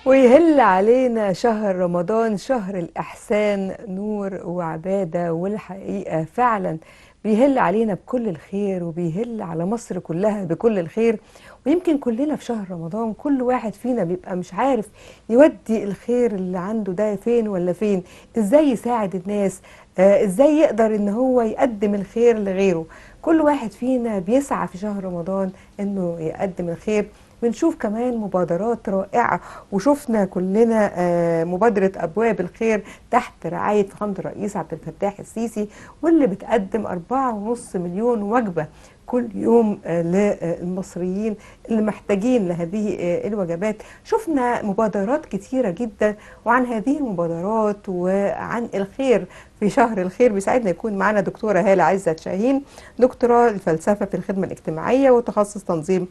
ويهل علينا شهر رمضان، شهر الإحسان، نور وعبادة. والحقيقة فعلا بيهل علينا بكل الخير، وبيهل على مصر كلها بكل الخير. ويمكن كلنا في شهر رمضان كل واحد فينا بيبقى مش عارف يودي الخير اللي عنده ده فين ولا فين، ازاي يساعد الناس، ازاي يقدر ان هو يقدم الخير لغيره. كل واحد فينا بيسعى في شهر رمضان انه يقدم الخير. بنشوف كمان مبادرات رائعة، وشفنا كلنا مبادرة أبواب الخير تحت رعاية فخامة الرئيس عبد الفتاح السيسي، واللي بتقدم 4.5 مليون وجبة كل يوم للمصريين اللي محتاجين لهذه الوجبات. شفنا مبادرات كتيرة جدا، وعن هذه المبادرات وعن الخير في شهر الخير بيساعدنا يكون معنا دكتورة هالة عزت شاهين، دكتورة الفلسفة في الخدمة الاجتماعية وتخصص تنظيم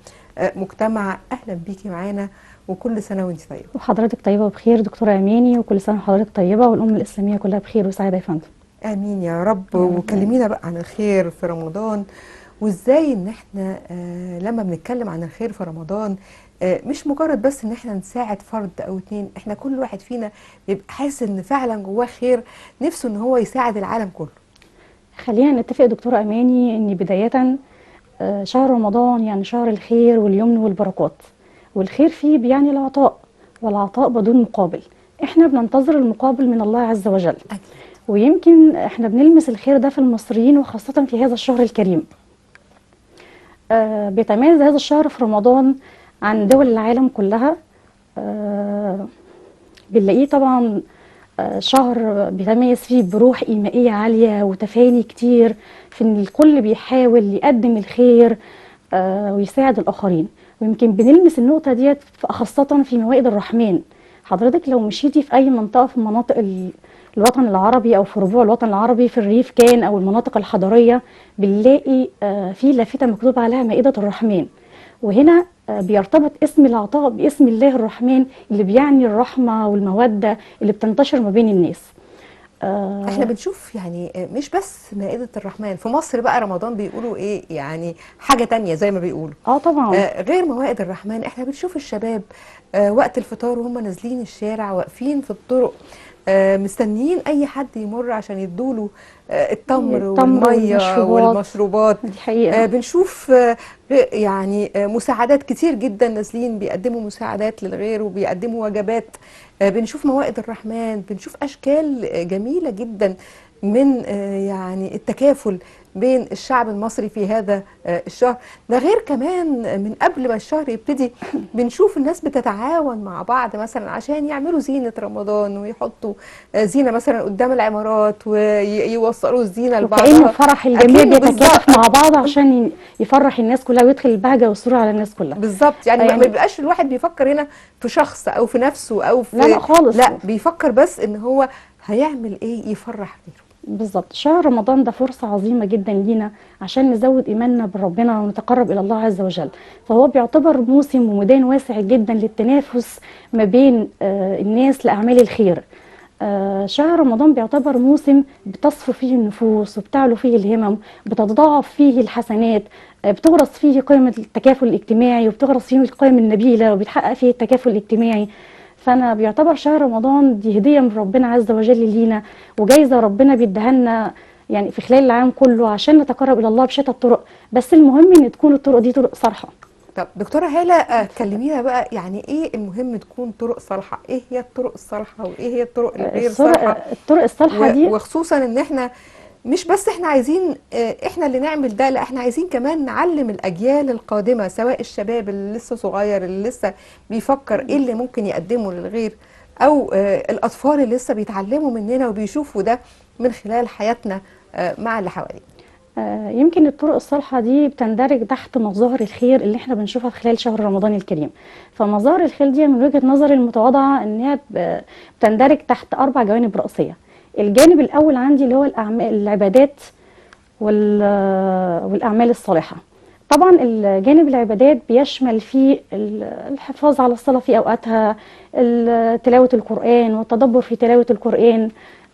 مجتمع. أهلا بيكي معانا، وكل سنة وانت طيبة. وحضرتك طيبة وبخير دكتورة أماني، وكل سنة وحضرتك طيبة والأمة الإسلامية كلها بخير وسعادة يا فندم. آمين يا رب. وكلمينا بقى عن الخير في رمضان، وازاي ان احنا لما بنتكلم عن الخير في رمضان مش مجرد بس ان احنا نساعد فرد او اتنين، احنا كل واحد فينا بيبقى حاسس ان فعلا جواه خير، نفسه ان هو يساعد العالم كله. خلينا نتفق دكتورة أماني ان بداية شهر رمضان يعني شهر الخير واليمن والبركات، والخير فيه بيعني العطاء، والعطاء بدون مقابل. احنا بننتظر المقابل من الله عز وجل. أكيد. ويمكن احنا بنلمس الخير ده في المصريين، وخاصة في هذا الشهر الكريم. بيتميز هذا الشهر في رمضان عن دول العالم كلها. بنلاقيه طبعا شهر بيتميز فيه بروح إيمائية عالية وتفاني كتير في إن الكل بيحاول يقدم الخير ويساعد الآخرين. ويمكن بنلمس النقطة ديت خاصة في موائد الرحمن. حضرتك لو مشيتي في أي منطقة في مناطق الوطن العربي أو في ربوع الوطن العربي، في الريف كان أو المناطق الحضرية، بنلاقي في لافتة مكتوب عليها مائدة الرحمن. وهنا بيرتبط اسم العطاء باسم الله الرحمن، اللي بيعني الرحمة والمودة اللي بتنتشر ما بين الناس. احنا بنشوف يعني مش بس مائدة الرحمن في مصر، بقى رمضان بيقولوا ايه، يعني حاجة تانية زي ما بيقولوا. طبعا. غير موائد الرحمن احنا بنشوف الشباب وقت الفطار وهم نازلين الشارع واقفين في الطرق، مستنيين اي حد يمر عشان يدوله التمر والمية والمشروبات. دي حقيقة. بنشوف يعني مساعدات كتير جدا، نازلين بيقدموا مساعدات للغير وبيقدموا وجبات. بنشوف موائد الرحمن، بنشوف اشكال جميلة جدا من يعني التكافل بين الشعب المصري في هذا الشهر. ده غير كمان من قبل ما الشهر يبتدي بنشوف الناس بتتعاون مع بعض مثلا عشان يعملوا زينة رمضان، ويحطوا زينة مثلا قدام العمارات ويوصلوا الزينة لبعضها، وكأنه فرح الجميع بيتكاتف مع بعض عشان يفرح الناس كلها ويدخل البهجة والسرور على الناس كلها. بالظبط. يعني ما بيبقاش الواحد بيفكر هنا في شخص أو في نفسه أو في، لا لا خالص، لا بيفكر بس إن هو هيعمل إيه يفرح غيره. بالظبط. شهر رمضان ده فرصة عظيمة جدا لينا عشان نزود إيماننا بربنا ونتقرب إلى الله عز وجل. فهو بيعتبر موسم وميدان واسع جدا للتنافس ما بين الناس لأعمال الخير. شهر رمضان بيعتبر موسم بتصفو فيه النفوس وبتعلو فيه الهمم، بتتضاعف فيه الحسنات، بتغرس فيه قيم التكافل الاجتماعي، وبتغرس فيه القيم النبيلة، وبيتحقق فيه التكافل الاجتماعي. فأنا بيعتبر شهر رمضان دي هدية من ربنا عز وجل لينا، وجايزة ربنا بيديها لنا يعني في خلال العام كله عشان نتقرب إلى الله بشتى الطرق، بس المهم إن تكون الطرق دي طرق صالحة. طب دكتورة هالة كلمينا بقى، يعني إيه المهم تكون طرق صالحة؟ إيه هي الطرق الصالحة وإيه هي الطرق الغير صالحة؟ الطرق الصالحة دي، وخصوصا إن إحنا مش بس احنا عايزين احنا اللي نعمل ده، لا احنا عايزين كمان نعلم الاجيال القادمة، سواء الشباب اللي لسه صغير اللي لسه بيفكر ايه اللي ممكن يقدمه للغير، او الاطفال اللي لسه بيتعلموا مننا وبيشوفوا ده من خلال حياتنا مع اللي حوالينا. يمكن الطرق الصالحة دي بتندرج تحت مظاهر الخير اللي احنا بنشوفها في خلال شهر رمضان الكريم. فمظاهر الخير دي من وجهه نظري المتواضعة انها بتندرج تحت 4 جوانب رئيسية. الجانب الأول عندي اللي هو العبادات والأعمال الصالحة. طبعا الجانب العبادات بيشمل فيه الحفاظ على الصلاة في أوقاتها، تلاوة القرآن والتدبر في تلاوة القرآن،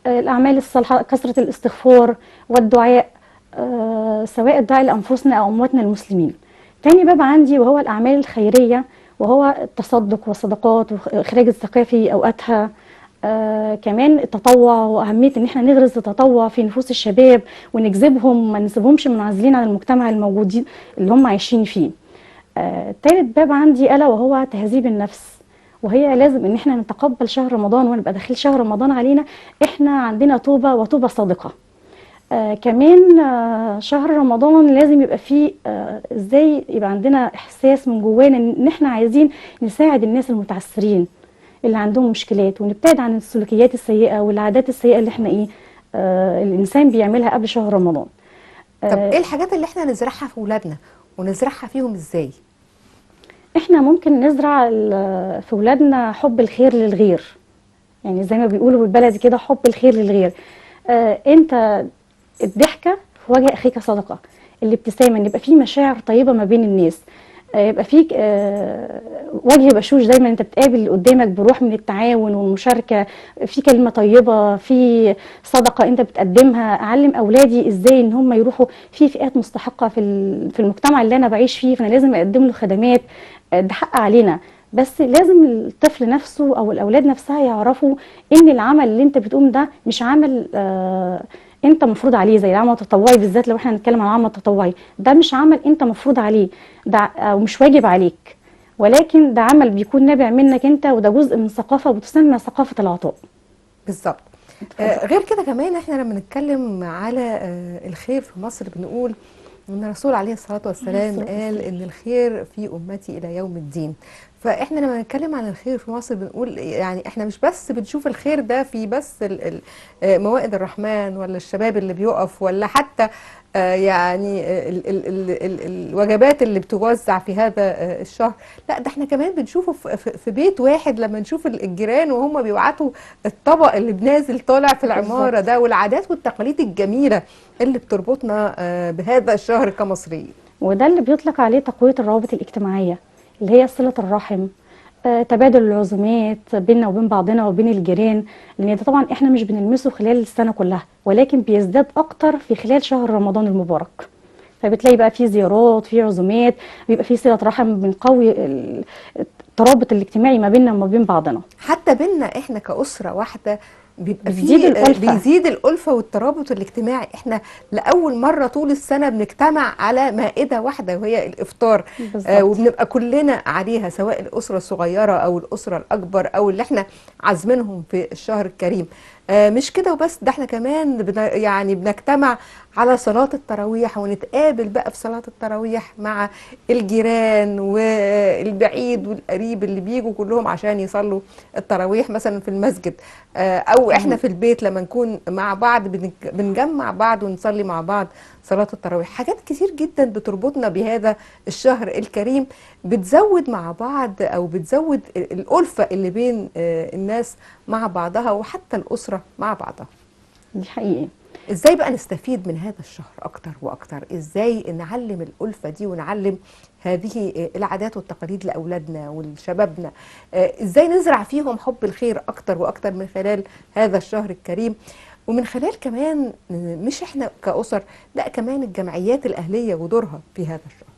الأعمال الصالحة، كثرة الاستغفار والدعاء، سواء الدعاء لأنفسنا أو أمواتنا المسلمين. تاني باب عندي وهو الأعمال الخيرية، وهو التصدق والصدقات واخراج الزكاة في اوقاتها. كمان التطوع، واهمية ان احنا نغرس التطوع في نفوس الشباب ونجذبهم، ما نسيبهمش منعزلين عن المجتمع الموجودين اللي هم عايشين فيه. تالت باب عندي الا وهو تهذيب النفس، وهي لازم ان احنا نتقبل شهر رمضان ونبقى داخل شهر رمضان علينا احنا عندنا توبه وتوبه صادقة. كمان شهر رمضان لازم يبقى فيه ازاي يبقى عندنا احساس من جوانا ان احنا عايزين نساعد الناس المتعسرين اللي عندهم مشكلات، ونبتعد عن السلوكيات السيئة والعادات السيئة اللي احنا ايه الانسان بيعملها قبل شهر رمضان. طب ايه الحاجات اللي احنا نزرعها في اولادنا ونزرعها فيهم ازاي؟ احنا ممكن نزرع في اولادنا حب الخير للغير، يعني زي ما بيقولوا بالبلدي كده حب الخير للغير. انت الضحكة في وجه اخيك صدقه، الابتسامة، ان يبقى في مشاعر طيبة ما بين الناس، يبقى فيك وجه بشوش دايما، انت بتقابل اللي قدامك بروح من التعاون والمشاركة، في كلمة طيبة، في صدقه انت بتقدمها. اعلم اولادي ازاي ان هم يروحوا في فئات مستحقه في المجتمع اللي انا بعيش فيه، فانا لازم اقدم له خدمات، ده حق علينا. بس لازم الطفل نفسه او الاولاد نفسها يعرفوا ان العمل اللي انت بتقوم ده مش عمل انت مفروض عليه، زي العمل التطوعي بالذات. لو احنا هنتكلم عن العمل التطوعي، ده مش عمل انت مفروض عليه، ده او مش واجب عليك، ولكن ده عمل بيكون نابع منك انت، وده جزء من ثقافة بتسمى ثقافة العطاء. بالظبط. غير كده كمان احنا لما نتكلم على الخير في مصر بنقول ان الرسول عليه الصلاة والسلام قال ان الخير في امتي الى يوم الدين. فاحنا لما نتكلم عن الخير في مصر بنقول يعني احنا مش بس بنشوف الخير ده في بس موائد الرحمن، ولا الشباب اللي بيقف، ولا حتى يعني ال ال ال ال الوجبات اللي بتوزع في هذا الشهر، لا ده احنا كمان بنشوفه في بيت واحد، لما نشوف الجيران وهم بيبعتوا الطبق اللي بنازل طالع في العمارة ده، والعادات والتقاليد الجميلة اللي بتربطنا بهذا الشهر كمصريين. وده اللي بيطلق عليه تقوية الروابط الاجتماعية، اللي هي صلة الرحم، تبادل العزومات بيننا وبين بعضنا وبين الجيران، لان ده طبعا احنا مش بنلمسه خلال السنة كلها، ولكن بيزداد اكتر في خلال شهر رمضان المبارك. فبتلاقي بقى في زيارات، في عزومات، بيبقى في صلة رحم، بنقوي الترابط الاجتماعي ما بيننا وما بين بعضنا. حتى بيننا احنا كأسرة واحدة بيبقى بيزيد الألفة والترابط الاجتماعي. احنا لأول مرة طول السنة بنجتمع على مائدة واحدة وهي الإفطار، وبنبقى كلنا عليها، سواء الأسرة الصغيرة أو الأسرة الأكبر أو اللي احنا عازمينهم في الشهر الكريم. مش كده وبس، ده احنا كمان يعني بنجتمع على صلاة التراويح، ونتقابل بقى في صلاة التراويح مع الجيران والبعيد والقريب اللي بيجوا كلهم عشان يصلوا التراويح مثلا في المسجد، او احنا في البيت لما نكون مع بعض بنجمع بعض ونصلي مع بعض صلاة التراويح. حاجات كتير جدا بتربطنا بهذا الشهر الكريم، بتزود مع بعض او بتزود الألفة اللي بين الناس مع بعضها وحتى الأسرة مع بعضها. دي حقيقة. ازاي بقى نستفيد من هذا الشهر اكتر واكتر؟ ازاي نعلم الألفة دي ونعلم هذه العادات والتقاليد لأولادنا ولشبابنا؟ ازاي نزرع فيهم حب الخير اكتر واكتر من خلال هذا الشهر الكريم، ومن خلال كمان مش احنا كأسر، لا كمان الجمعيات الأهلية ودورها في هذا الشهر.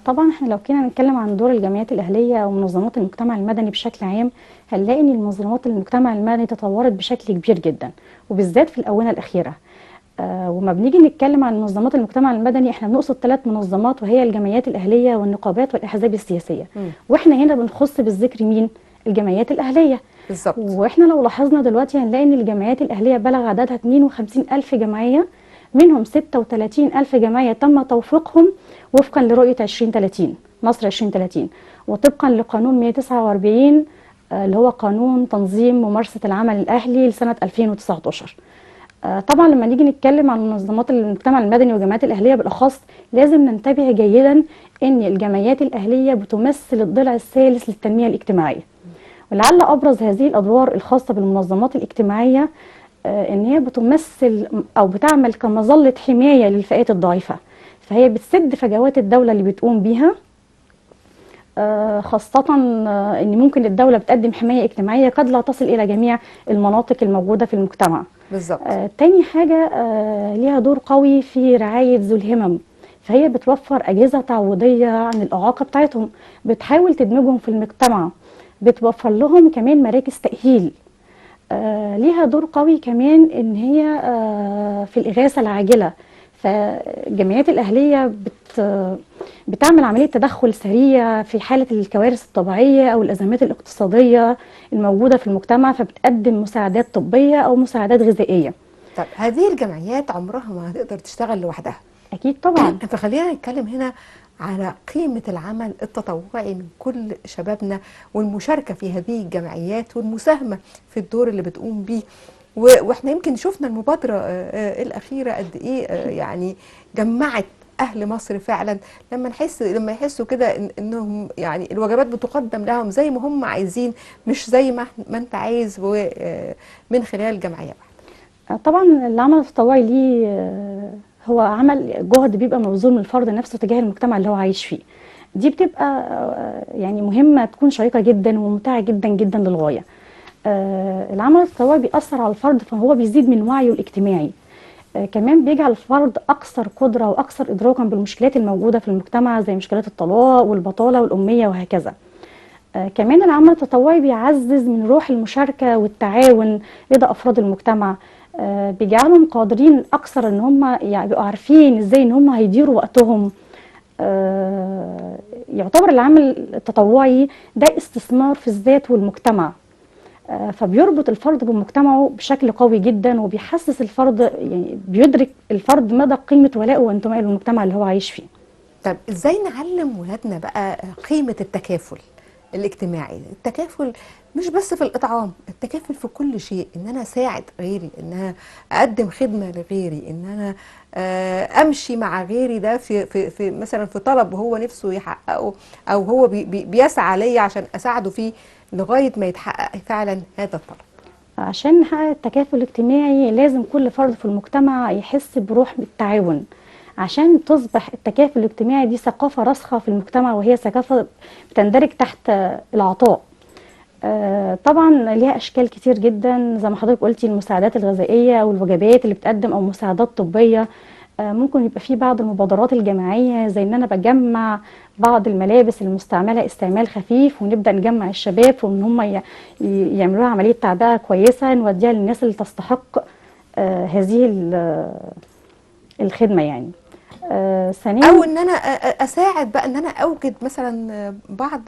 طبعا احنا لو كنا نتكلم عن دور الجمعيات الأهلية ومنظمات المجتمع المدني بشكل عام، هنلاقي ان المنظمات المجتمع المدني تطورت بشكل كبير جدا، وبالذات في الآونة الأخيرة. وما بنيجي نتكلم عن منظمات المجتمع المدني احنا بنقصد 3 منظمات، وهي الجمعيات الأهلية والنقابات والأحزاب السياسية. واحنا هنا بنخص بالذكر مين؟ الجمعيات الأهلية. بالظبط. واحنا لو لاحظنا دلوقتي هنلاقي ان الجمعيات الأهلية بلغ عددها 52,000 جمعية، منهم 36,000 جمعية تم توثيقهم وفقا لرؤية 2030، مصر 2030، وطبقا لقانون 149 اللي هو قانون تنظيم ممارسة العمل الأهلي لسنة 2019. طبعا لما نيجي نتكلم عن منظمات المجتمع المدني والجمعيات الأهلية بالأخص، لازم ننتبه جيدا أن الجمعيات الأهلية بتمثل الضلع الثالث للتنمية الاجتماعية، ولعل أبرز هذه الأدوار الخاصة بالمنظمات الاجتماعية ان هي بتمثل او بتعمل كمظله حماية للفئات الضعيفة، فهي بتسد فجوات الدولة اللي بتقوم بيها، خاصة ان ممكن الدولة بتقدم حماية اجتماعية قد لا تصل الى جميع المناطق الموجودة في المجتمع. بالظبط. تاني حاجة ليها دور قوي في رعاية ذو الهمم، فهي بتوفر أجهزة تعويضية عن الإعاقة بتاعتهم، بتحاول تدمجهم في المجتمع، بتوفر لهم كمان مراكز تأهيل. ليها دور قوي كمان إن هي في الإغاثة العاجلة. فالجمعيات الأهلية بتعمل عملية تدخل سريع في حالة الكوارث الطبيعية أو الأزمات الاقتصادية الموجودة في المجتمع، فبتقدم مساعدات طبية أو مساعدات غذائية. طب هذه الجمعيات عمرها ما هتقدر تشتغل لوحدها. أكيد طبعا. فخلينا نتكلم هنا على قيمة العمل التطوعي من كل شبابنا، والمشاركة في هذه الجمعيات والمساهمة في الدور اللي بتقوم بيه. واحنا يمكن شفنا المبادرة الأخيرة قد إيه يعني جمعت أهل مصر فعلا، لما يحسوا كده إنهم يعني الوجبات بتقدم لهم زي ما هم عايزين، مش زي ما أنت عايز، ومن خلال جمعية واحدة. طبعا العمل التطوعي ليه هو عمل جهد بيبقى مبذول من الفرد نفسه تجاه المجتمع اللي هو عايش فيه. دي بتبقى يعني مهمة تكون شيقة جدا وممتعة جدا جدا للغاية. العمل التطوعي بيأثر على الفرد، فهو بيزيد من وعيه الاجتماعي. كمان بيجعل الفرد أكثر قدرة وأكثر إدراكا بالمشكلات الموجودة في المجتمع، زي مشكلات الطلاق والبطالة والأمية وهكذا. كمان العمل التطوعي بيعزز من روح المشاركة والتعاون لدى أفراد المجتمع، بيجعلهم قادرين أكثر إن هم يعني بيبقوا عارفين إزاي إن هم هيديروا وقتهم. يعتبر العمل التطوعي ده استثمار في الذات والمجتمع، فبيربط الفرد بمجتمعه بشكل قوي جدا، وبيحسس الفرد يعني بيدرك الفرد مدى قيمة ولائه وانتمائه للمجتمع اللي هو عايش فيه. طب ازاي نعلم ولادنا بقى قيمة التكافل الاجتماعي؟ التكافل مش بس في الإطعام، التكافل في كل شيء، إن أنا أساعد غيري، إن أنا أقدم خدمة لغيري، إن أنا أمشي مع غيري، ده في في في مثلا في طلب هو نفسه يحققه، أو هو بي بي بيسعى ليا عشان أساعده فيه لغاية ما يتحقق فعلا هذا الطلب. عشان نحقق التكافل الاجتماعي لازم كل فرد في المجتمع يحس بروح التعاون، عشان تصبح التكافل الاجتماعي دي ثقافة راسخة في المجتمع، وهي ثقافة بتندرج تحت العطاء. طبعا ليها اشكال كتير جدا زي ما حضرتك قلتي، المساعدات الغذائية او الوجبات اللي بتقدم او مساعدات طبية. ممكن يبقى في بعض المبادرات الجماعية، زي ان انا بجمع بعض الملابس المستعملة استعمال خفيف، ونبدا نجمع الشباب وان هم يعملوها عملية تعبئة كويسة نوديها للناس اللي تستحق هذه الخدمة يعني. ثانيا، او ان انا اساعد بقى، ان انا اوجد مثلا بعض،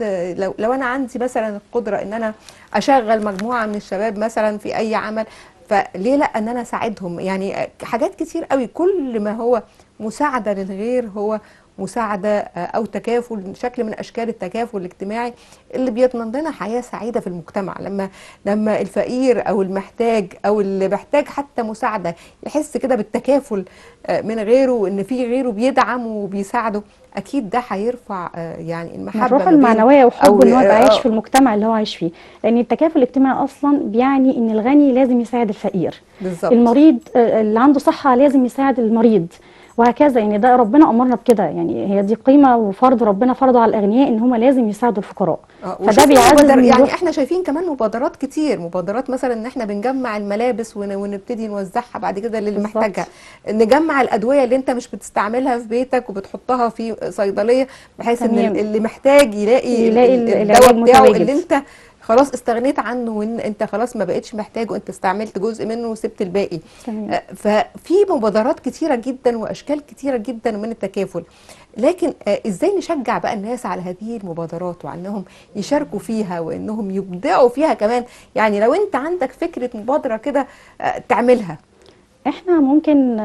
لو انا عندي مثلا القدرة ان انا اشغل مجموعة من الشباب مثلا في اي عمل، فليه لا ان انا اساعدهم؟ يعني حاجات كتير قوي، كل ما هو مساعدة للغير هو مساعدة او تكافل، شكل من اشكال التكافل الاجتماعي اللي بيضمن لنا حياة سعيدة في المجتمع. لما الفقير او المحتاج او اللي محتاج حتى مساعدة يحس كده بالتكافل من غيره، وان في غيره بيدعمه وبيساعده، اكيد ده هيرفع يعني المحبة، الروح المعنوية وحبه ان هو يبقى عايش في المجتمع اللي هو عايش فيه. لان التكافل الاجتماعي اصلا بيعني ان الغني لازم يساعد الفقير، بالظبط، المريض اللي عنده صحة لازم يساعد المريض، وهكذا. يعني ده ربنا امرنا بكده، يعني هي دي قيمة وفرض ربنا فرضه على الاغنياء ان هم لازم يساعدوا الفقراء. فده بيعزز يعني احنا شايفين كمان مبادرات كتير، مبادرات مثلا ان احنا بنجمع الملابس ونبتدي نوزعها بعد كده للي محتاجها، نجمع الادوية اللي انت مش بتستعملها في بيتك وبتحطها في صيدلية، بحيث ان اللي محتاج يلاقي الدواء بتاعه اللي انت خلاص استغنيت عنه، وان انت خلاص ما بقتش محتاجه، انت استعملت جزء منه وسبت الباقي. ففي مبادرات كتيرة جدا واشكال كتيرة جدا من التكافل، لكن ازاي نشجع بقى الناس على هذه المبادرات وانهم يشاركوا فيها وانهم يبدعوا فيها كمان؟ يعني لو انت عندك فكرة مبادرة كده تعملها. احنا ممكن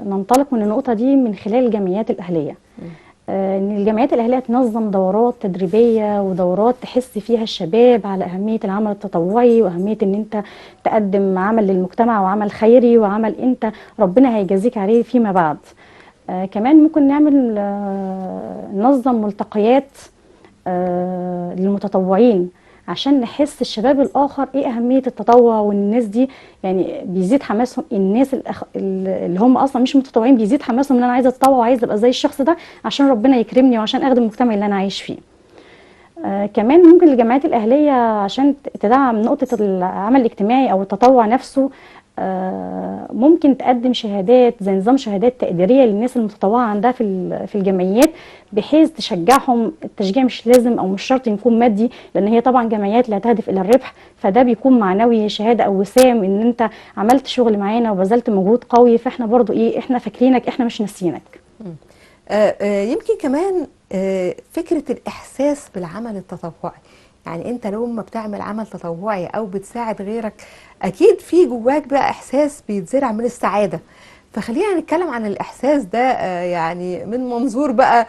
ننطلق من النقطة دي من خلال الجمعيات الاهلية. ان الجمعيات الاهلية تنظم دورات تدريبية ودورات تحس فيها الشباب على اهمية العمل التطوعي، واهمية ان انت تقدم عمل للمجتمع وعمل خيري وعمل انت ربنا هيجازيك عليه فيما بعد. كمان ممكن نعمل ننظم ملتقيات للمتطوعين عشان نحس الشباب الاخر ايه اهمية التطوع، والناس دي يعني بيزيد حماسهم. الناس اللي هم اصلا مش متطوعين بيزيد حماسهم ان انا عايزه اتطوع وعايزه ابقى زي الشخص ده عشان ربنا يكرمني وعشان اخدم المجتمع اللي انا عايش فيه. كمان ممكن الجمعيات الأهلية عشان تدعم نقطة العمل الاجتماعي أو التطوع نفسه، ممكن تقدم شهادات زي نظام شهادات تقديرية للناس المتطوعة عندها في الجمعيات، بحيث تشجعهم. التشجيع مش لازم أو مش شرط يكون مادي، لأن هي طبعا جمعيات لا تهدف إلى الربح، فده بيكون معنوي، شهادة أو وسام إن أنت عملت شغل معانا وبذلت مجهود قوي، فإحنا برضو إيه، إحنا فاكرينك، إحنا مش ناسيينك. يمكن كمان فكرة الإحساس بالعمل التطوعي، يعني أنت لما بتعمل عمل تطوعي أو بتساعد غيرك أكيد في جواك بقى إحساس بيتزرع من السعادة. فخلينا نتكلم عن الإحساس ده، يعني من منظور بقى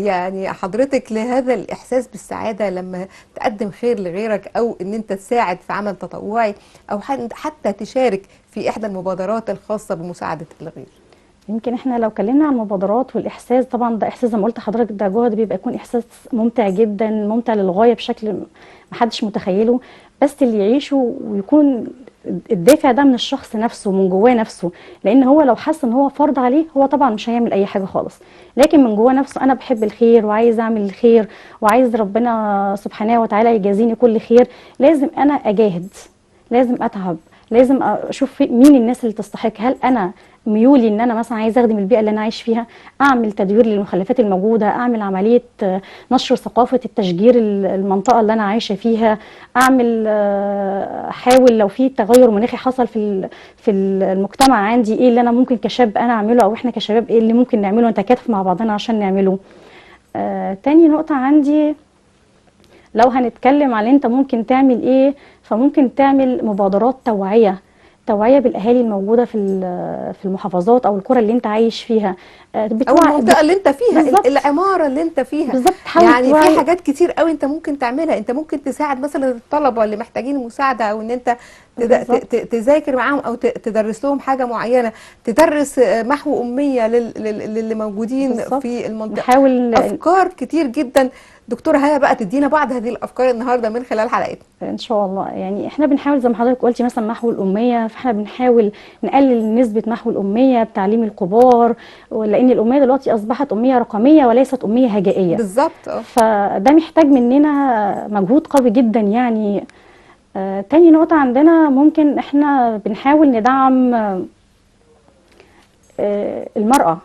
يعني حضرتك لهذا الإحساس بالسعادة لما تقدم خير لغيرك، أو إن أنت تساعد في عمل تطوعي، أو حتى تشارك في إحدى المبادرات الخاصة بمساعدة الغير. يمكن احنا لو اتكلمنا عن المبادرات والاحساس، طبعا ده احساس زي ما قلت لحضرتك، ده جهد بيبقى يكون احساس ممتع جدا، ممتع للغاية بشكل محدش متخيله، بس اللي يعيشه ويكون الدافع ده من الشخص نفسه، من جواه نفسه، لان هو لو حس ان هو فرض عليه هو طبعا مش هيعمل اي حاجة خالص، لكن من جواه نفسه انا بحب الخير وعايز اعمل الخير وعايز ربنا سبحانه وتعالى يجازيني كل خير، لازم انا اجاهد، لازم اتعب، لازم اشوف مين الناس اللي تستحق. هل انا ميولي ان انا مثلا عايز اخدم البيئة اللي انا عايش فيها، اعمل تدوير للمخلفات الموجودة، اعمل عملية نشر ثقافة التشجير المنطقة اللي انا عايشه فيها، اعمل احاول لو في تغير مناخي حصل في المجتمع عندي، ايه اللي انا ممكن كشاب انا اعمله، او احنا كشباب ايه اللي ممكن نعمله، نتكاتف مع بعضنا عشان نعمله. تاني نقطة عندي لو هنتكلم على انت ممكن تعمل ايه، فممكن تعمل مبادرات توعيه، توعيه بالاهالي الموجودة في المحافظات او القرى اللي انت عايش فيها، او المنطقة اللي انت فيها، بالزبط. العمارة اللي انت فيها بالظبط، يعني في حاجات كتير قوي انت ممكن تعملها. انت ممكن تساعد مثلا الطلبة اللي محتاجين مساعدة، او ان انت تذاكر معاهم، او تدرس لهم حاجة معينة، تدرس محو امية للي موجودين بالزبط. في المنطقة. نحاول افكار كتير جدا. دكتورة هاله بقى تدينا بعض هذه الافكار النهارده من خلال حلقتنا ان شاء الله. يعني احنا بنحاول زي ما حضرتك قلتي مثلا محو الامية، فاحنا بنحاول نقلل نسبه محو الامية بتعليم الكبار، لان الامية دلوقتي اصبحت امية رقمية وليست امية هجائيه. بالظبط. فده محتاج مننا مجهود قوي جدا يعني. تاني نقطة عندنا ممكن احنا بنحاول ندعم المراة.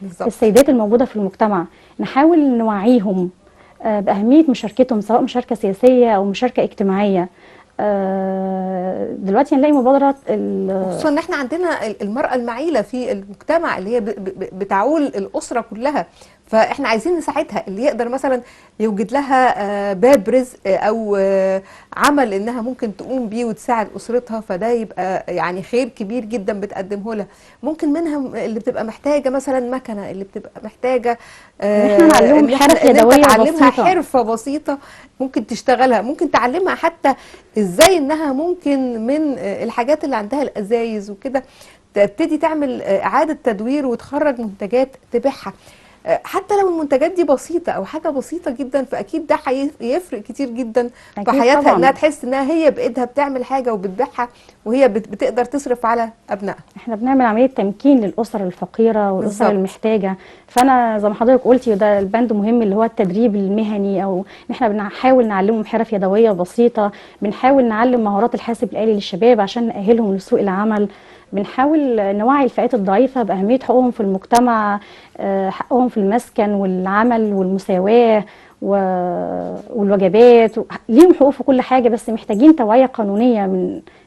بالظبط. السيدات الموجودة في المجتمع، نحاول نوعيهم بأهمية مشاركتهم، سواء مشاركة سياسية أو مشاركة اجتماعية. دلوقتي هنلاقي مبادرة، خصوصا ان احنا عندنا المرأة المعيلة في المجتمع اللي هي بتعول الأسرة كلها، فاحنا عايزين نساعدها، اللي يقدر مثلا يوجد لها باب رزق او عمل انها ممكن تقوم بيه وتساعد اسرتها، فده يبقى يعني خير كبير جدا بتقدمه لها. ممكن منها اللي بتبقى محتاجه مثلا مكنه، اللي بتبقى محتاجه احنا نعلمهم حرف يدوية تعلمها حرفه بسيطة ممكن تشتغلها، ممكن تعلمها حتى ازاي انها ممكن من الحاجات اللي عندها الازايز وكده تبتدي تعمل اعاده تدوير وتخرج منتجات تبيعها. حتى لو المنتجات دي بسيطة أو حاجة بسيطة جدا، فأكيد ده هيفرق كتير جدا في حياتها، إنها تحس إنها هي بإيدها بتعمل حاجة وبتبيعها، وهي بتقدر تصرف على أبنائها. إحنا بنعمل عملية تمكين للأسر الفقيرة والأسر المحتاجة. فأنا زي ما حضرتك قلتي ده البند مهم اللي هو التدريب المهني، أو إن إحنا بنحاول نعلمهم حرف يدوية بسيطة، بنحاول نعلم مهارات الحاسب الآلي للشباب عشان نأهلهم لسوق العمل، بنحاول نوعي الفئات الضعيفة بأهمية حقوقهم في المجتمع، حقهم في المسكن والعمل والمساواة والوجبات، ليهم حقوق في كل حاجة، بس محتاجين توعية قانونية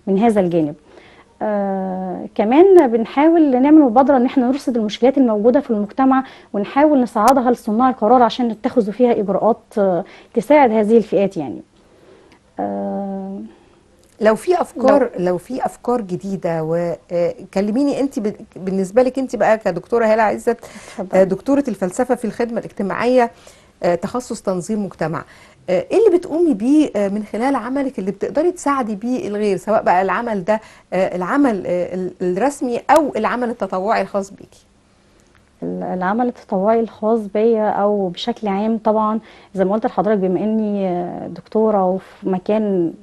من هذا الجانب. كمان بنحاول نعمل مبادرة ان احنا نرصد المشكلات الموجودة في المجتمع ونحاول نصعدها لصناع القرار عشان نتخذوا فيها إجراءات تساعد هذه الفئات يعني. لو في افكار، لو في افكار جديدة، وكلميني انت بالنسبة لك انت بقى كدكتوره هاله عزت، دكتورة الفلسفة في الخدمة الاجتماعية، تخصص تنظيم مجتمع، ايه اللي بتقومي بيه من خلال عملك اللي بتقدري تساعدي بيه الغير، سواء بقى العمل ده العمل الرسمي او العمل التطوعي الخاص بيكي؟ العمل التطوعي الخاص بيا او بشكل عام، طبعا زي ما قلت لحضرتك بما اني دكتورة وفي مكان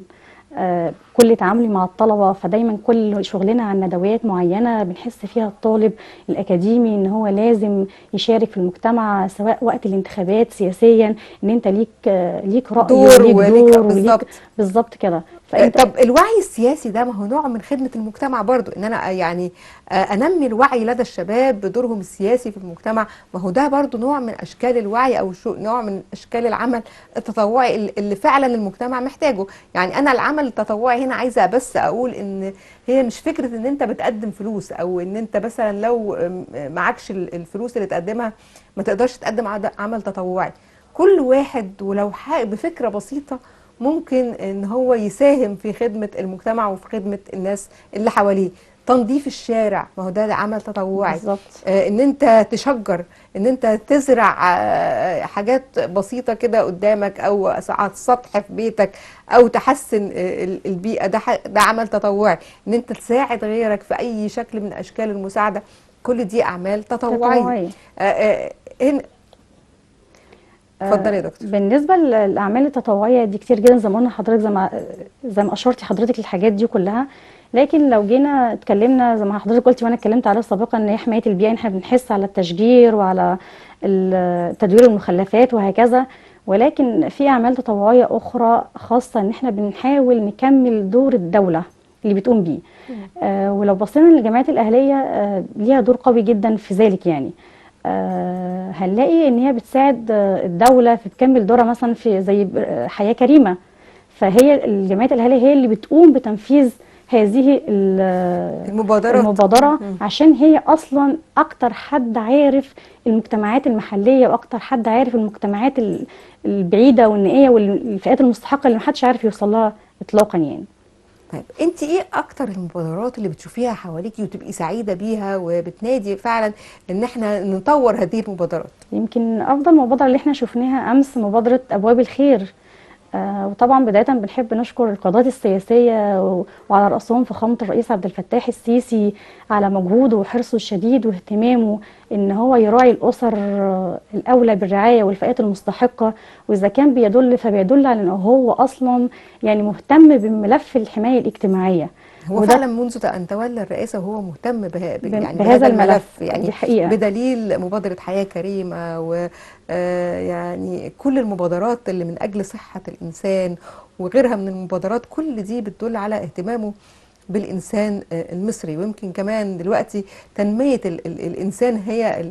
كل تعاملي مع الطلبة، فدايما كل شغلنا عن ندوات معينة بنحس فيها الطالب الأكاديمي إن هو لازم يشارك في المجتمع، سواء وقت الانتخابات سياسيا، إن أنت ليك رأي دور وليك دور وليك بالظبط بالظبط كده. فأنت طب الوعي السياسي ده ما هو نوع من خدمة المجتمع برضو، ان انا يعني انمي الوعي لدى الشباب بدورهم السياسي في المجتمع، ما هو ده برضو نوع من اشكال الوعي، او نوع من اشكال العمل التطوعي اللي فعلا المجتمع محتاجه. يعني انا العمل التطوعي هنا عايزة بس اقول ان هي مش فكرة ان انت بتقدم فلوس، او ان انت مثلا لو معكش الفلوس اللي تقدمها ما تقدرش تقدم عمل تطوعي. كل واحد ولو بفكرة بسيطة ممكن ان هو يساهم في خدمة المجتمع وفي خدمة الناس اللي حواليه. تنظيف الشارع، ما هو ده عمل تطوعي. بالظبط. ان انت تشجر، ان انت تزرع حاجات بسيطة كده قدامك او على السطح في بيتك، او تحسن البيئة، ده عمل تطوعي. ان انت تساعد غيرك في اي شكل من اشكال المساعدة، كل دي اعمال تطوعية. اتفضلي يا دكتور. بالنسبة للاعمال التطوعية دي كتير جدا، زي ما قلنا حضرتك، زي ما اشرتي حضرتك للحاجات دي كلها. لكن لو جينا اتكلمنا زي ما حضرتك قلتي وانا اتكلمت عليها سابقا، ان هي حماية البيئة، احنا بنحس على التشجير وعلى تدوير المخلفات وهكذا. ولكن في اعمال تطوعية اخرى خاصة ان احنا بنحاول نكمل دور الدولة اللي بتقوم بيه. ولو بصينا للجمعيات الاهلية ليها دور قوي جدا في ذلك. يعني هنلاقي ان هي بتساعد الدولة في تكمل دورها، مثلا في زي حياة كريمة، فهي الجمعيات الاهلية هي اللي بتقوم بتنفيذ هذه المبادرة، عشان هي اصلا اكتر حد عارف المجتمعات المحلية، واكتر حد عارف المجتمعات البعيدة والنائيه والفئات المستحقه اللي محدش عارف يوصل لها اطلاقا. يعني طيب انت ايه اكتر المبادرات اللي بتشوفيها حواليكي وتبقي سعيدة بيها وبتنادي فعلا ان احنا نطور هذه المبادرات؟ يمكن افضل مبادرة اللي احنا شفناها امس مبادرة ابواب الخير. وطبعا بداية بنحب نشكر القادات السياسية وعلى راسهم فخامة الرئيس عبد الفتاح السيسي على مجهوده وحرصه الشديد واهتمامه ان هو يراعي الاسر الاولى بالرعايه والفئات المستحقه، واذا كان بيدل فبيدل على ان هو اصلا يعني مهتم بملف الحماية الاجتماعية. هو فعلا منذ ان تولى الرئاسة وهو مهتم يعني بهذا الملف، يعني حقيقة. بدليل مبادرة حياة كريمة، ويعني كل المبادرات اللي من اجل صحة الانسان وغيرها من المبادرات، كل دي بتدل على اهتمامه بالإنسان المصري. ويمكن كمان دلوقتي تنمية الإنسان هي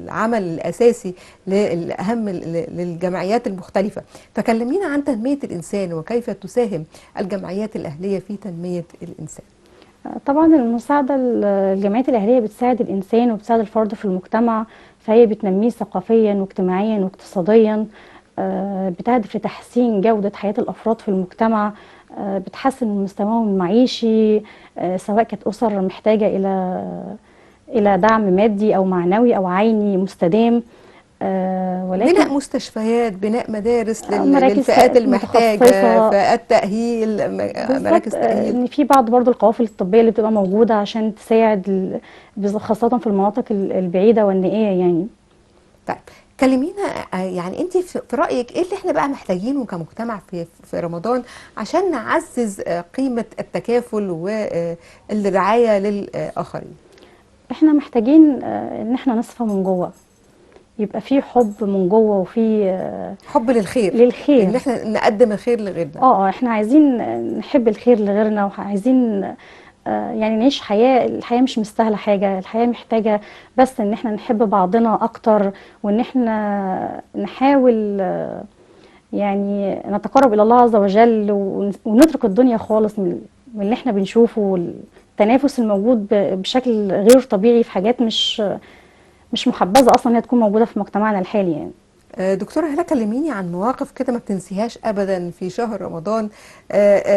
العمل الأساسي للأهم للجمعيات المختلفة. فكلمينا عن تنمية الإنسان وكيف تساهم الجمعيات الأهلية في تنمية الإنسان. طبعا المساعدة الجمعيات الأهلية بتساعد الإنسان وبتساعد الفرد في المجتمع، فهي بتنميه ثقافيا واجتماعيا واقتصاديا، بتهدف لتحسين جودة حياة الأفراد في المجتمع، بتحسن من مستواهم المعيشي، سواء كانت أسر محتاجة إلى دعم مادي أو معنوي أو عيني مستدام. ولكن بناء مستشفيات، بناء مدارس للفئات المحتاجة، فئات تأهيل، مراكز تأهيل. إن في بعض برضو القوافل الطبية اللي بتبقى موجودة عشان تساعد خاصة في المناطق البعيدة والنائية يعني. طيب كلمينا، يعني انت في رأيك ايه اللي احنا بقى محتاجينه كمجتمع في رمضان عشان نعزز قيمة التكافل والرعاية للآخرين؟ احنا محتاجين ان احنا نصفى من جوه، يبقى في حب من جوه وفي حب للخير، ان احنا نقدم الخير لغيرنا. احنا عايزين نحب الخير لغيرنا، وعايزين يعني نعيش حياة. الحياة مش مستاهلة حاجة، الحياة محتاجة بس ان احنا نحب بعضنا اكتر، وان احنا نحاول يعني نتقرب الى الله عز وجل، ونترك الدنيا خالص من اللي احنا بنشوفه والتنافس الموجود بشكل غير طبيعي في حاجات مش محبذة اصلا انها تكون موجودة في مجتمعنا الحالي يعني. دكتورة هلا، كلميني عن مواقف كده ما بتنسيهاش أبدا في شهر رمضان،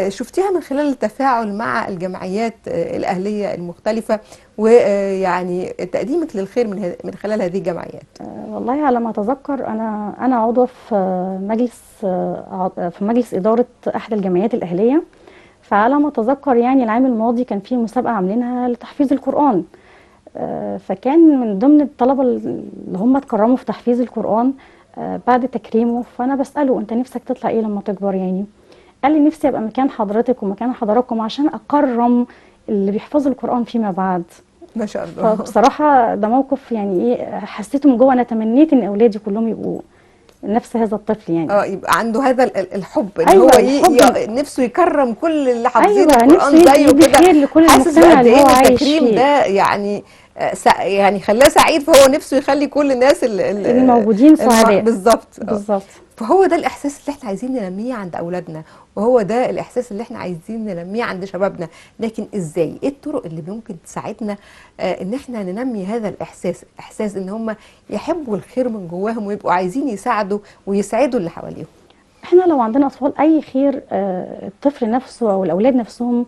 شفتيها من خلال التفاعل مع الجمعيات الأهلية المختلفة، ويعني تقديمك للخير من خلال هذه الجمعيات. والله على ما أتذكر أنا عضوة في مجلس إدارة أحد الجمعيات الأهلية، فعلى ما أتذكر يعني العام الماضي كان في مسابقة عاملينها لتحفيظ القرآن، فكان من ضمن الطلبة اللي هم اتكرموا في تحفيظ القرآن بعد تكريمه، فأنا بسأله أنت نفسك تطلع إيه لما تكبر يعني؟ قال لي نفسي ابقى مكان حضرتك ومكان حضراتكم عشان اكرم اللي بيحفظوا القرآن فيما بعد. ما شاء الله. فبصراحة ده موقف يعني ايه، حسيته من جوه، انا تمنيت ان اولادي كلهم يبقوا نفس هذا الطفل يعني. يبقى عنده هذا الحب ان أيوة، هو نفسه يكرم كل اللي حافظين أيوة، القرآن زيه كده، لكل حاسس المجتمع بقد اللي ايه هو ان عايش التكريم فيه. ده يعني يعني خلاه سعيد، فهو نفسه يخلي كل الناس الموجودين سعداء. بالظبط. بالظبط. فهو ده الإحساس اللي احنا عايزين ننميه عند أولادنا، وهو ده الإحساس اللي احنا عايزين ننميه عند شبابنا. لكن إزاي؟ إيه الطرق اللي ممكن تساعدنا إن احنا ننمي هذا الإحساس، إحساس إن هم يحبوا الخير من جواهم ويبقوا عايزين يساعدوا ويسعدوا اللي حواليهم؟ احنا لو عندنا أطفال أي خير، الطفل نفسه أو الأولاد نفسهم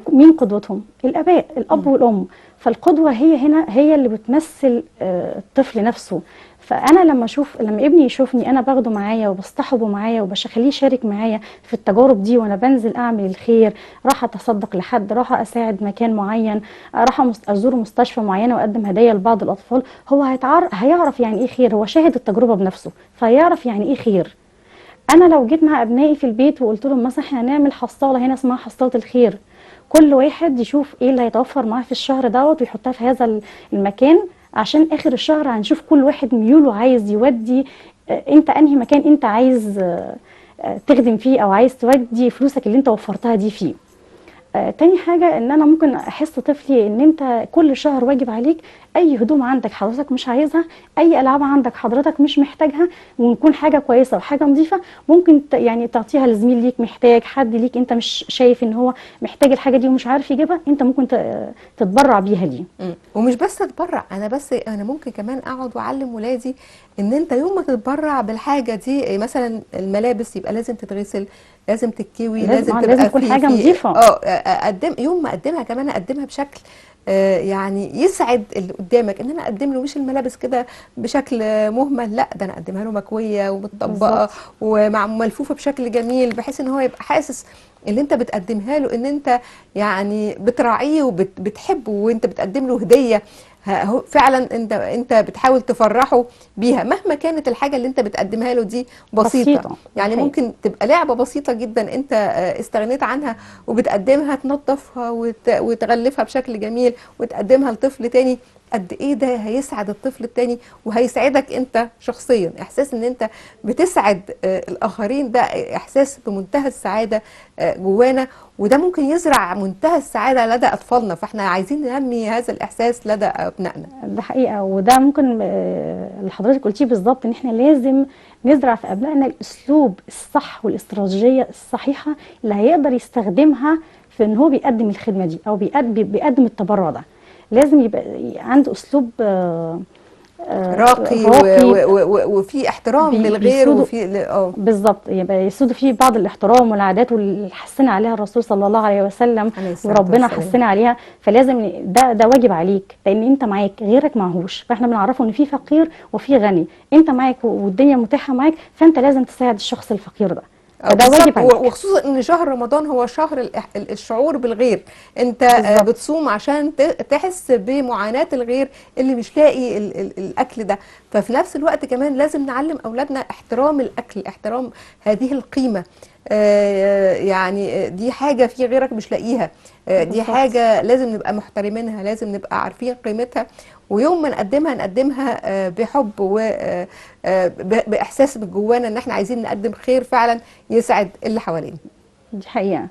مين قدوتهم؟ الآباء، الأب والأم. فالقدوة هي هنا هي اللي بتمثل الطفل نفسه. فأنا لما ابني يشوفني أنا باخده معايا وبصطحبه معايا وبخليه يشارك معايا في التجارب دي، وأنا بنزل أعمل الخير، راح أتصدق لحد، راح أساعد مكان معين، راح أزور مستشفى معينة وأقدم هدايا لبعض الأطفال، هو هيعرف يعني إيه خير. هو شاهد التجربة بنفسه فيعرف يعني إيه خير. أنا لو جيت مع أبنائي في البيت وقلت لهم مثلا إحنا هنعمل حصالة هنا اسمها حصالة الخير، كل واحد يشوف إيه اللي هيتوفر معاه في الشهر دوت ويحطها في هذا المكان، عشان آخر الشهر هنشوف كل واحد ميوله عايز يودي، أنت أنهي مكان أنت عايز تخدم فيه أو عايز تودي فلوسك اللي أنت وفرتها دي فيه. تاني حاجة إن أنا ممكن أحس طفلي إن أنت كل شهر واجب عليك أي هدوم عندك حضرتك مش عايزها، أي ألعاب عندك حضرتك مش محتاجها، ونكون حاجة كويسة وحاجة نظيفة ممكن يعني تعطيها لزميل ليك محتاج، حد ليك أنت مش شايف إن هو محتاج الحاجة دي ومش عارف يجيبها، أنت ممكن تتبرع بيها ليه. ومش بس تتبرع، أنا ممكن كمان أقعد وأعلم ولادي إن أنت يوم ما تتبرع بالحاجة دي، مثلا الملابس يبقى لازم تتغسل، لازم تتكوي، لازم تبقى لازم تكون حاجة نظيفة. اقدم يوم ما اقدمها كمان اقدمها بشكل يعني يسعد اللي قدامك، ان انا اقدم له مش الملابس كده بشكل مهمل، لا ده انا اقدمها له مكويه ومتطبقه ومع ملفوفه بشكل جميل، بحيث ان هو يبقى حاسس اللي انت بتقدمها له ان انت يعني بتراعيه وبتحبه، وانت بتقدم له هديه فعلا انت بتحاول تفرحه بيها، مهما كانت الحاجة اللي انت بتقدمها له دي بسيطة. يعني ممكن تبقى لعبه بسيطة جدا انت استغنيت عنها وبتقدمها، تنظفها وتغلفها بشكل جميل وتقدمها لطفل تاني. قد ايه ده هيسعد الطفل التاني وهيسعدك انت شخصيا. احساس ان انت بتسعد الاخرين ده احساس بمنتهى السعادة جوانا، وده ممكن يزرع منتهى السعادة لدى اطفالنا. فاحنا عايزين ننمي هذا الاحساس لدى ابنائنا. ده حقيقة، وده ممكن اللي حضرتك قلتيه بالظبط، ان احنا لازم نزرع في ابنائنا الاسلوب الصح والاستراتيجيه الصحيحة اللي هيقدر يستخدمها في ان هو بيقدم الخدمة دي او بيقدم التبرع ده. لازم يبقى عنده اسلوب راقي وفي احترام للغير، وفي بالظبط، يبقى يسود فيه بعض الاحترام والعادات واللي حسنا عليها الرسول صلى الله عليه وسلم وربنا حسنا عليها. فلازم ده واجب عليك، لان انت معاك غيرك معهوش، فاحنا بنعرفه ان في فقير وفي غني، انت معاك والدنيا متاحة معاك، فانت لازم تساعد الشخص الفقير ده. فده واجب عليك. وخصوصا ان شهر رمضان هو شهر الشعور بالغير، انت بالزبط. بتصوم عشان تحس بمعاناة الغير اللي مش لاقي الاكل ده. ففي نفس الوقت كمان لازم نعلم اولادنا احترام الاكل، احترام هذه القيمة. يعني دي حاجة في غيرك مش لاقيها، دي حاجة لازم نبقى محترمينها، لازم نبقى عارفين قيمتها، ويوم ما نقدمها نقدمها بحب وبإحساس من جوانا ان احنا عايزين نقدم خير فعلا يسعد اللي حوالينا. دي حقيقة.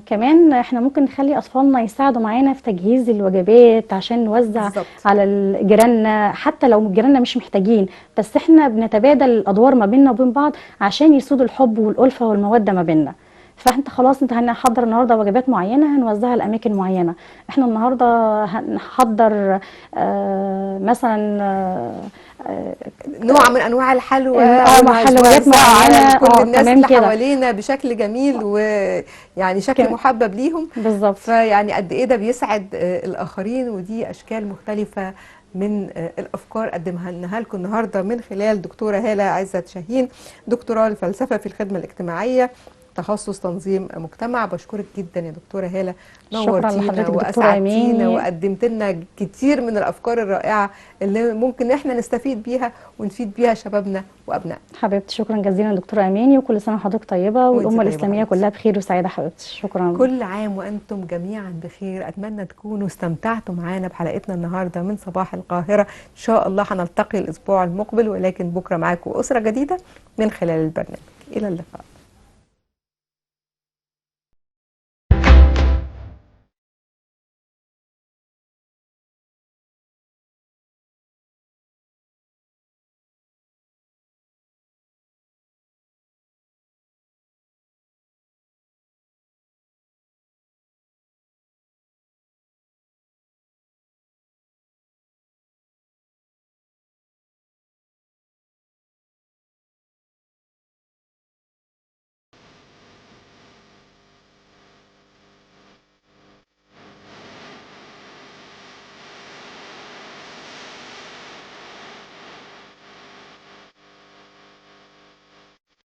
كمان احنا ممكن نخلي اطفالنا يساعدوا معانا في تجهيز الوجبات عشان نوزع بالزبط. على جيراننا، حتى لو جيراننا مش محتاجين، بس احنا بنتبادل الادوار ما بيننا وبين بعض عشان يسودوا الحب والالفة والمودة ما بيننا. فانت خلاص انت هنحضر النهارده وجبات معينة هنوزعها لاماكن معينة، احنا النهارده هنحضر مثلا نوع من انواع الحلوى، حلويات معينة على كل الناس اللي حوالينا بشكل جميل ويعني شكل محبب ليهم بالظبط. فيعني قد ايه ده بيسعد الاخرين، ودي اشكال مختلفة من الافكار قدمها لكم النهارده من خلال دكتوره هاله عزت شاهين، دكتوراه الفلسفة في الخدمة الاجتماعية تخصص تنظيم مجتمع. بشكرك جدا يا دكتورة هاله، شكرا نورتينا لحضرتك دكتورة واسعدتينا اماني. وقدمت لنا كتير من الافكار الرائعة اللي ممكن احنا نستفيد بيها ونفيد بيها شبابنا وابنائنا. حبيبتي شكرا جزيلا دكتورة اماني، وكل سنة وحضرتك طيبة وانت والامه طيبة الاسلامية حبيبتي. كلها بخير وسعادة حبيبتي. شكرا. كل عام وأنتم جميعا بخير. أتمنى تكونوا استمتعتوا معانا بحلقتنا النهاردة من صباح القاهرة. إن شاء الله هنلتقي الأسبوع المقبل، ولكن بكرة معاكم أسرة جديدة من خلال البرنامج. إلى اللقاء.